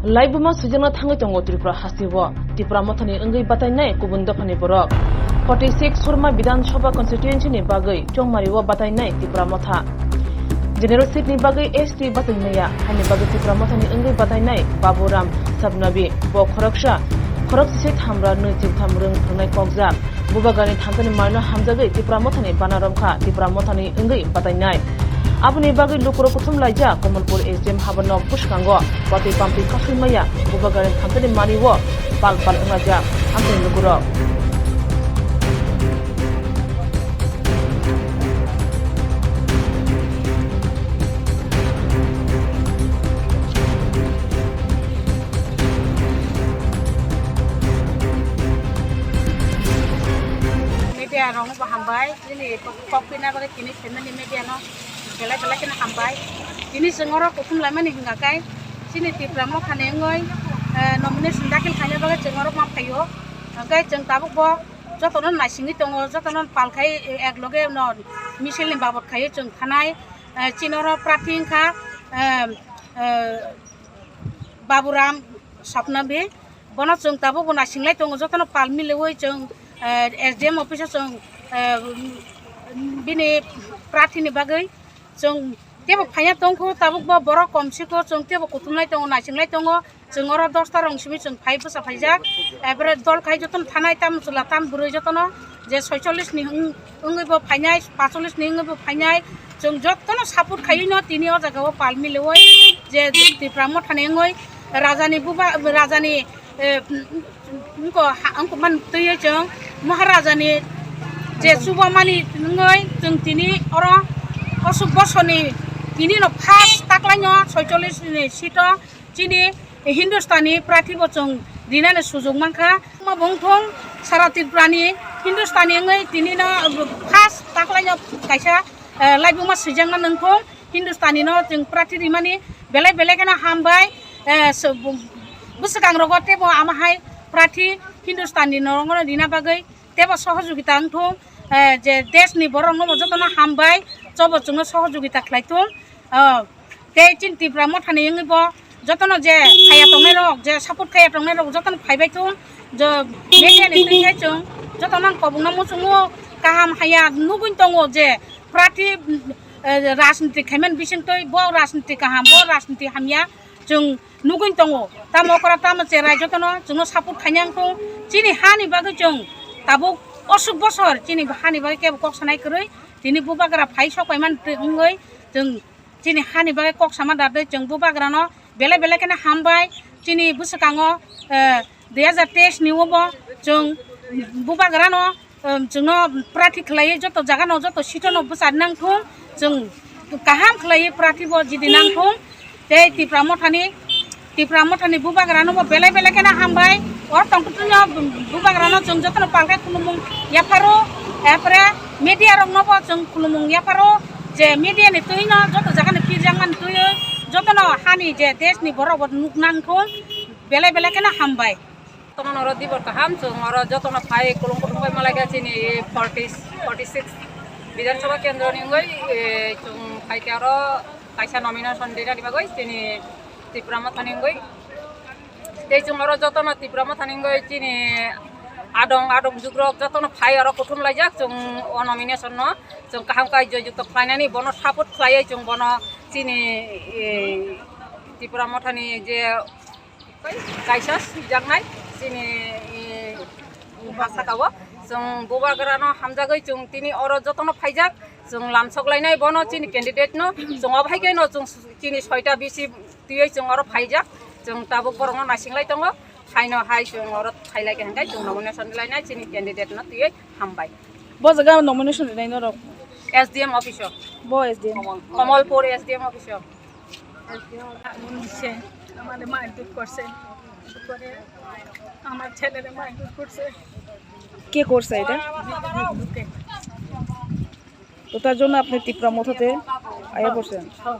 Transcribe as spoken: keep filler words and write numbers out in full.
Laibuma swijangna thangwi tongo Tripura hasteo Tipra Mothani wngwi batainai kubun dophani borok. Forty six Surma Bidhan Sabha constituency ni bagwi Chongmari o batainai Tipra Motha. General seat ni bagwi S T bachaimaya, haini bagwi Tipra Mothani wngwi batainai Baburam Sabnabi, bo khoroksa, khoroksa se thamra nwi chingtham rwng phwrwngnai kokjak. Bubagrani thansa ni marino hamjagwi Tipra Mothani bana romkha Tipra Mothani wngwi batainai. Aboni bagwi lukurok kuthum laijak Kamalpur S D M habanok bwskango watwi pampwi kasui maya Bubagrani thansa ni mari o pal pal wnglaijak amtwini lukurok. Media rokno bo hambai, chini kok pina bagwi tini phaimani media no belai belai kheno hambai. Tini chwng oro kuthum laimani hwnka khe chini Tipra Mothani wngwi, eh, nomination dakhil khaina bagwi chwng oro ma phaio. Hwnkhe chwng tabuk bo jotono naisingwi tongo, jotono pal khai, eh, ek loge no misil ni babot khai chwng thanai, eh, chini oro prarthi wngkha, eh, eh, Baburam Sapnabi, bono chwng tabuk bo naisinglai tongo, jotono pal miliwi chwng, eh, S D M office o chwng, eh, bini prarthi ni bagwi chwng tebo phaiya tongkhu, tabuk bo borok kom sikho, chwng tebo kuthumlai tongo, naisinglai tongo, chwng oro dosta rong simi chwng phai bwsa phaijak, ebore dol khai jotono thanai, tam chwla tam bwrwi jotono je soicholish ni wng-, wngwi bo phainai, pacholis ni wngwi bo phainai, chwng jotono support khaiwi no tini o jaga o pal miliwi je Tipra Mothani wngwi rajani buba, rajani, eh, wngko ha, wngko man twiwi chwng Maharajani je chubamani wngwi chwng tini oro Ashok Bosorni tini no first taklaino soicholish ni seat o chini Hindustani prarthi bo chwng rinani sujok mankha. Omo bo wngthong sara Tripurani Hindustani wngwi tini no first taklaino kaisa, eh, laibuma swijangna nangthong. Hindustani no chwng prarthi rimani belai belai kheno hambai, eh, so, bu-, bwswkang rogo tebo ama hai prarthi Hindustani no rina bagwi tebo sohojogita wngthong, eh, je desh ni borok no bo jotono hambai, chobo chwngno sohojogita khlai thung. Oh, tei chini Tipra Mothani wngwi bo jotono je khaya tongnai rok, je support khaya tongnai rok jotono phaibai thung. Jo media ni twi khe chwng jotono ang kobokno muchungo, kaham haya nugwi tongo je prarthi, eh, rajniti khaimani bisingtwi bo rajniti kaham, bo rajniti hamya chwng nugwi tongo. Tamo okora tamo cherai jotono chwngno support khaina wngthung. Chini hani bagwi chwng tabuk Ashok Bosor chini hani bagwi kebo kok sanai kwrwi, tini bubagra phai sok paimani wngwi chwng chini hani bagwi kok sama da twi chwng bubagrano belai belai kheno hambai. Chini bwswkango, eh, dui hajar teis ni obo chwng bubagrano, eh, chwngno prarthi khlaiwi joto jagano joto seat-o no bwchar nangthung, chwng kaham khlaiwi prarthi bo jidi nangthung. Tei Tipra Mothani Tipra Mothani bubagrano bo belai belai kheno hambai. Oro tongtwtwino bubagrano chwng jotono palkhai khulumung yapharo, yapre media rokno bo chwng khulumung yapharo je media ni twino joto jagani pirjakmani twiwi jotono hani je desh ni borok bo nukna wngkhu belai belai kheno hambai. Toman oro dibor kaham chwng oro jotono phai kulung kutung bai malai kha chini forty, forty six Bidhan Sabha kendro ni wngwi, eh, chwng phai khe oro kaisa nomination rinani bagwi chini Tipra Mothani wngwi. Tei chwng oro jotono Tipra Mothani wngwi chini adong adong jugrok jotono phai oro kuthum laijak chwng o nomination no chwng kaham kai joyjukto khlainani bono support khlaiwi chwng bono chini, eh, Tipra Mothani je kaisa swijaknai chini, eh, bwsakao chwng bubagrano hamjagwi chwng tini oro jotono phaijak chwng lamsok lainai bono chini candidate no chwng obo hai khe no chwng chini soita bisi twiwi chwng oro phaijak, chwng tabuk borokno naising lai tongo, haino hai chwng oro phai lai khe hwnkhe chwng nomination lainai chini candidate no twiwi hambai. Bo jaga nomination rinai norok? S D M office o. Bo S D M? Kamalpur S D M office o. দিছে, আমাদের মারধর করছে, করে আমার ছেলেরে মারধর করছে। কে করছে এটা? বুকে। তো তার জন্য আপনি তিপ্রা মথাতে আয়া পড়ছেন? হ্যাঁ।